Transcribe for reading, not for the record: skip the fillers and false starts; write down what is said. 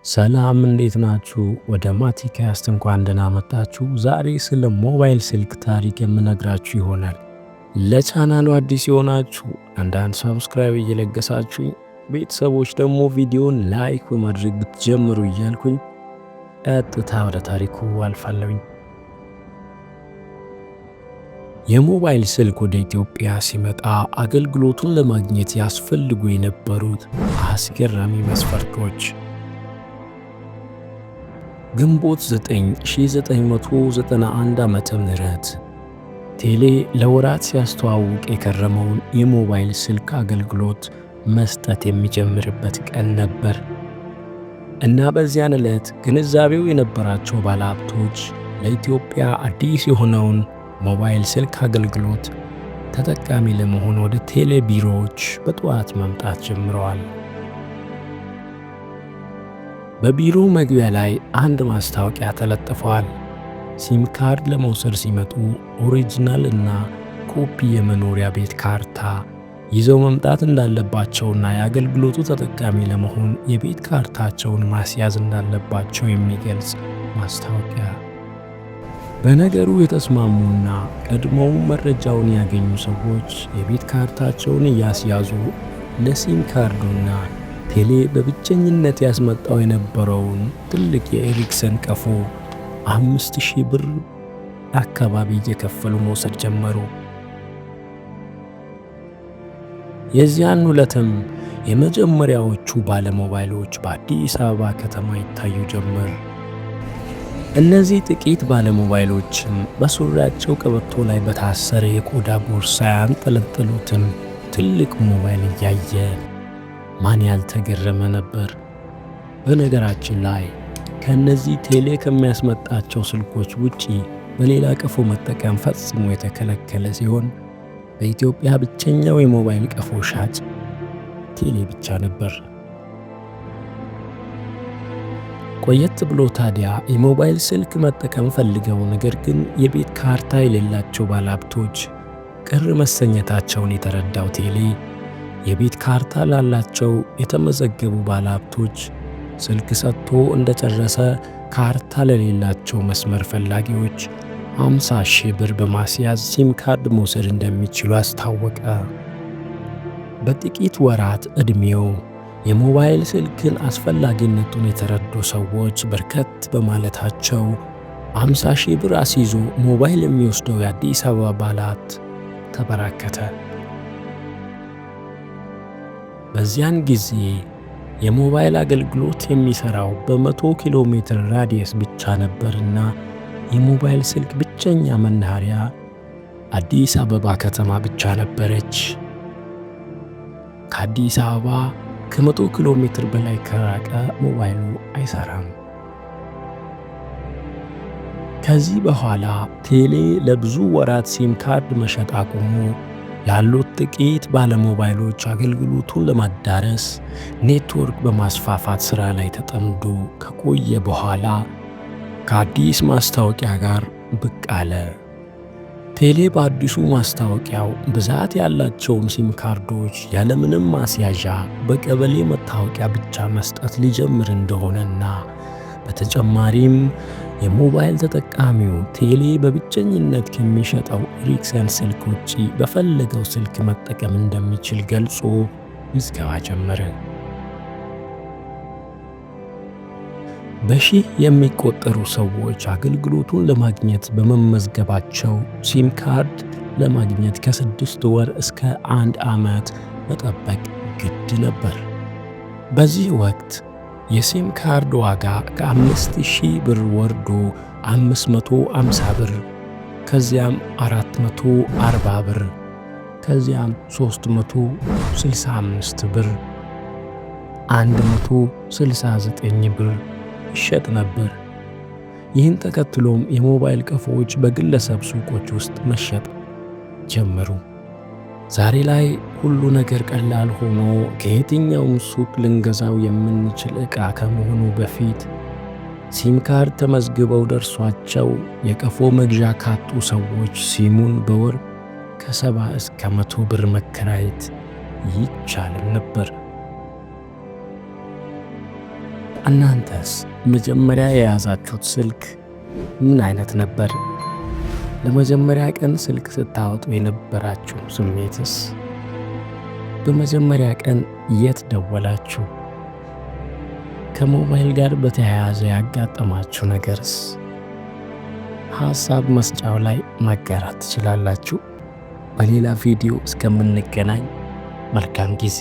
ሰላም እንዴት ናችሁ? ወደ ማቲካስት እንኳን ደህና መጣችሁ። ዛሬ ስለ ሞባይል ስልክ ታሪክ የምነግራችሁ ይሆናል። ለቻናሉ አዲስ የሆናችሁ አንዳንድ subscribe እየለገሳችሁ፣ ቤተሰቦች ደግሞ ቪዲዮን like በማድረግ ብትጀምሩ እያልኩኝ ቀጥታ ወደ ታሪኩ አልፋለሁኝ። የሞባይል ስልክ ወደ ኢትዮጵያ ሲመጣ አገልግሎቱን ለማግኘት ያስፈልጉ የነበሩት አስገራሚ መስፈርቶች። ግንቦት 9 1991 ዓ.ም ቴሌ ለወራት ሲያስተዋውቅ የከረመውን የሞባይል ስልክ አገልግሎት መስጠት የሚጀምርበት ቀን ነበር እና በዚያን ዕለት ግንዛቤው የነበራቸው ባለሀብቶች ለኢትዮጵያ አዲስ የሆነውን ሞባይል ስልክ አገልግሎት ተጠቃሚ ለመሆን ወደ ቴሌ ቢሮዎች በጠዋት መምጣት ጀምረዋል። በቢሮው መግቢያ ላይ አንድ ማስታወቂያ ተለጥፏል። ሲም ካርድ ለመውሰድ ሲመጡ original እና ኮፒ የመኖሪያ ቤት ካርታ ይዘው መምጣት እንዳለባቸውና የአገልግሎቱ ተጠቃሚ ለመሆን የቤት ካርታቸውን ማስያዝ እንዳለባቸው የሚገልጽ ማስታወቂያ። በነገሩ የተስማሙና ቀድሞው መረጃውን ያገኙ ሰዎች የቤት ካርታቸውን እያስያዙ ለሲም ካርዱና ቴሌ በብቸኝነት ያስመጣው የነበረውን ትልቅ የኤሪክሰን ቀፎ 5,000 ብር አካባቢ እየከፈሉ መውሰድ ጀመሩ። የዚያን ዕለትም የመጀመሪያዎቹ ባለሞባይሎች በአዲስ አበባ ከተማ ይታዩ ጀመር። እነዚህ ጥቂት ባለሞባይሎችም በሱሪያቸው ቀበቶ ላይ በታሰረ የቆዳ ቦርሳ ያንጠለጠሉትን ትልቅ ሞባይል እያየ ማን ያልተገረመ ነበር? በነገራችን ላይ ከእነዚህ ቴሌ ከሚያስመጣቸው ስልኮች ውጪ በሌላ ቀፎ መጠቀም ፈጽሞ የተከለከለ ሲሆን በኢትዮጵያ ብቸኛው የሞባይል ቀፎ ሻጭ ቴሌ ብቻ ነበር። ቆየት ብሎ ታዲያ የሞባይል ስልክ መጠቀም ፈልገው ነገር ግን የቤት ካርታ የሌላቸው ባለሀብቶች ቅር መሰኘታቸውን የተረዳው ቴሌ የቤት ካርታ ላላቸው የተመዘገቡ ባለሀብቶች ስልክ ሰጥቶ እንደጨረሰ ካርታ ለሌላቸው መስመር ፈላጊዎች 50 ሺህ ብር በማስያዝ ሲም ካርድ መውሰድ እንደሚችሉ አስታወቀ። በጥቂት ወራት ዕድሜው የሞባይል ስልክን አስፈላጊነቱን የተረዱ ሰዎች በርከት በማለታቸው 50 ሺህ ብር አስይዞ ሞባይል የሚወስደው የአዲስ አበባ ባለሀብት ተበራከተ። በዚያን ጊዜ የሞባይል አገልግሎት የሚሠራው በ100 ኪሎ ሜትር radius ብቻ ነበርና የሞባይል ስልክ ብቸኛ መናኸሪያ አዲስ አበባ ከተማ ብቻ ነበረች። ከአዲስ አበባ ከ100 ኪሎ ሜትር በላይ ከራቀ ሞባይሉ አይሰራም። ከዚህ በኋላ ቴሌ ለብዙ ወራት ሲም ካርድ መሸጥ አቁሞ ላሉት ጥቂት ባለሞባይሎች አገልግሎቱን ለማዳረስ ኔትወርክ በማስፋፋት ሥራ ላይ ተጠምዶ ከቆየ በኋላ ከአዲስ ማስታወቂያ ጋር ብቅ አለ። ቴሌ በአዲሱ ማስታወቂያው ብዛት ያላቸውን ሲም ካርዶች ያለምንም ማስያዣ በቀበሌ መታወቂያ ብቻ መስጠት ሊጀምር እንደሆነና በተጨማሪም የሞባይል ተጠቃሚው ቴሌ በብቸኝነት ከሚሸጠው ኤሪክሰን ስልክ ውጪ በፈለገው ስልክ መጠቀም እንደሚችል ገልጾ ምዝገባ ጀመረ። በሺህ የሚቆጠሩ ሰዎች አገልግሎቱን ለማግኘት በመመዝገባቸው ሲም ካርድ ለማግኘት ከ6 ወር እስከ አንድ ዓመት መጠበቅ ግድ ነበር። በዚህ ወቅት የሲም ካርድ ዋጋ ከ5,000 ብር ወርዶ 550 ብር፣ ከዚያም 440 ብር፣ ከዚያም 365 ብር፣ 169 ብር ይሸጥ ነበር። ይህን ተከትሎም የሞባይል ቀፎዎች በግለሰብ ሱቆች ውስጥ መሸጥ ጀመሩ። ዛሬ ላይ ሁሉ ነገር ቀላል ሆኖ ከየትኛውም ሱቅ ልንገዛው የምንችል ዕቃ ከመሆኑ በፊት ሲም ካርድ ተመዝግበው ደርሷቸው የቀፎ መግዣ ካጡ ሰዎች ሲሙን በወር ከ70 እስከ 100 ብር መከራየት ይቻልም ነበር። እናንተስ መጀመሪያ የያዛችሁት ስልክ ምን አይነት ነበር? ለመጀመሪያ ቀን ስልክ ስታወጡ የነበራችሁ ስሜትስ? በመጀመሪያ ቀን የት ደወላችሁ? ከሞባይል ጋር በተያያዘ ያጋጠማችሁ ነገርስ? ሐሳብ መስጫው ላይ ማጋራት ትችላላችሁ። በሌላ ቪዲዮ እስከምንገናኝ መልካም ጊዜ።